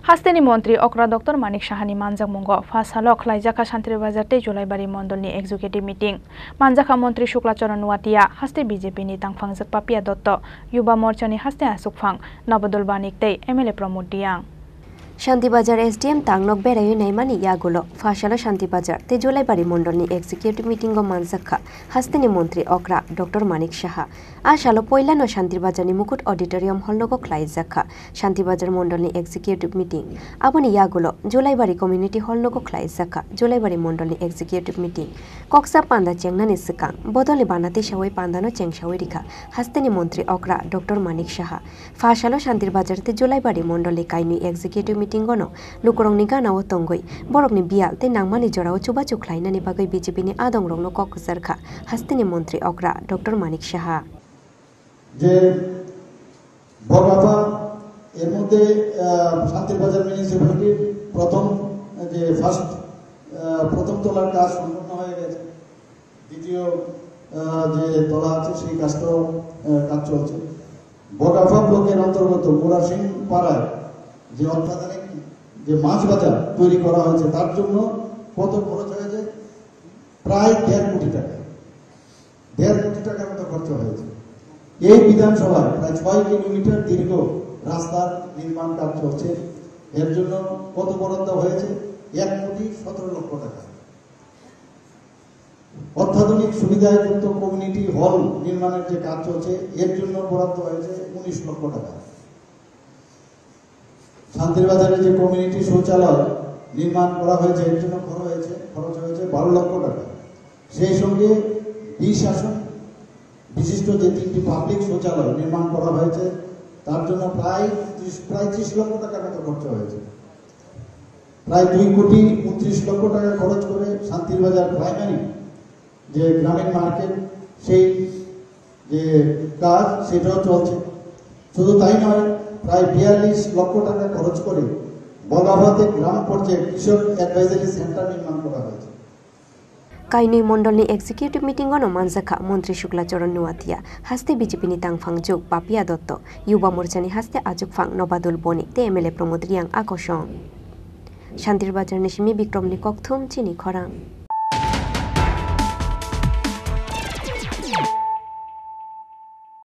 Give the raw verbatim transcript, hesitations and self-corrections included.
Hasteni montri okra Doctor Manik Sahani manjakmungo pha salo khlaijakha Shantir Bazar tei Julaibari mondolni executive meeting. Manjakha montri Shukla Charan Nuatia, haste B J P ni tangphangjak Papia Dotto, Yuba Morchani haste Asukphang, Nabadul Banik tei M L A Pramod Riang. Shanti Bazar S D M tangnok beraiwi naimani yagulo, pha salo Shanti Bazar tei Julaibari mondolni executive meeting o manjakha hasteni montri okra Doctor Manik Saha. A salo poilano Shanti Bazarni Mukut Auditorium hall nogo khlaijakha Shanti Bazar mondolni executive meeting. Aboni yagulo Julaibari community hall nogo khlaijakha Julaibari mondolni executive meeting. Koksa panda chengnani swkang bodolni bana tisawi pandano chengsawi rikha hasteni montri okra Doctor Manik Saha. Pha salo Shantir Bazar tei Julaibari mondolni kainwi executive meeting-o no lukurokni gana-o tongwi borokni biyal tei nangmani jorao chubachu khlainani bagwi B J P ni adongrokno kok kwchar kha hasteni montri okra Doctor Manik Saha. যে বড়বাবা এর মধ্যে, আহ, শান্তির বাজার মিউনিসিপ্যালিটির প্রথম যে ফার্স্ট, আহ, প্রথম তলার কাজ সম্পন্ন হয়ে গেছে। দ্বিতীয়, আহ, যে তলা আছে সেই কাজটাও, আহ, কাজ চলছে। বগাফা ব্লকের অন্তর্গত মুরাসিং পাড়ায় যে অত্যাধুনিক যে মাছ বাজার তৈরি করা হয়েছে, তার জন্য কত খরচ হয়েছে? প্রায় দেড় কোটি টাকা। দেড় কোটি টাকার মতো খরচ হয়েছে। এই বিধানসভায় প্রায় ছয় কিলোমিটার দীর্ঘ রাস্তার নির্মাণ কাজ চলছে। এর জন্য কত বরাদ্দ হয়েছে? এক কোটি সতেরো লক্ষ টাকা। অত্যাধুনিক সুবিধাযুক্ত কমিউনিটি হল নির্মাণের যে কাজ চলছে, এর জন্য বরাদ্দ হয়েছে উনিশ লক্ষ টাকা। শান্তির বাজারে যে কমিউনিটি শৌচালয় নির্মাণ করা হয়েছে, এর জন্য খরচ হয়েছে, খরচ হয়েছে বারো লক্ষ টাকা। সেই সঙ্গে বিশ আসন বিশিষ্ট যে তিনটি পাবলিক শৌচালয় নির্মাণ করা হয়েছে, তার জন্য প্রায় ত্রিশ, প্রায় ত্রিশ লক্ষ টাকার মতো খরচ হয়েছে। প্রায় দুই কোটি উনত্রিশ লক্ষ টাকা খরচ করে শান্তির বাজার প্রাইমারি যে গ্রামীণ মার্কেট, সেই যে কাজ, সেটাও চলছে। শুধু তাই নয়, প্রায় বিয়াল্লিশ লক্ষ টাকা খরচ করে বগাভাতে গ্রাম পর্যায়ে কৃষক অ্যাডভাইজারি সেন্টার নির্মাণ করা হয়েছে। Kainwi mondolni executive meeting-o no manjakha Montri Shukla Charan Nuatia, haste B J P ni tangphang juk Papia Dotto, Yuba Morchani haste Achukphang Nobadul Bonik tei M L A Pramod Riang a kosong. Shantir Bazarni simi Bikromni Kokthum chini khorang.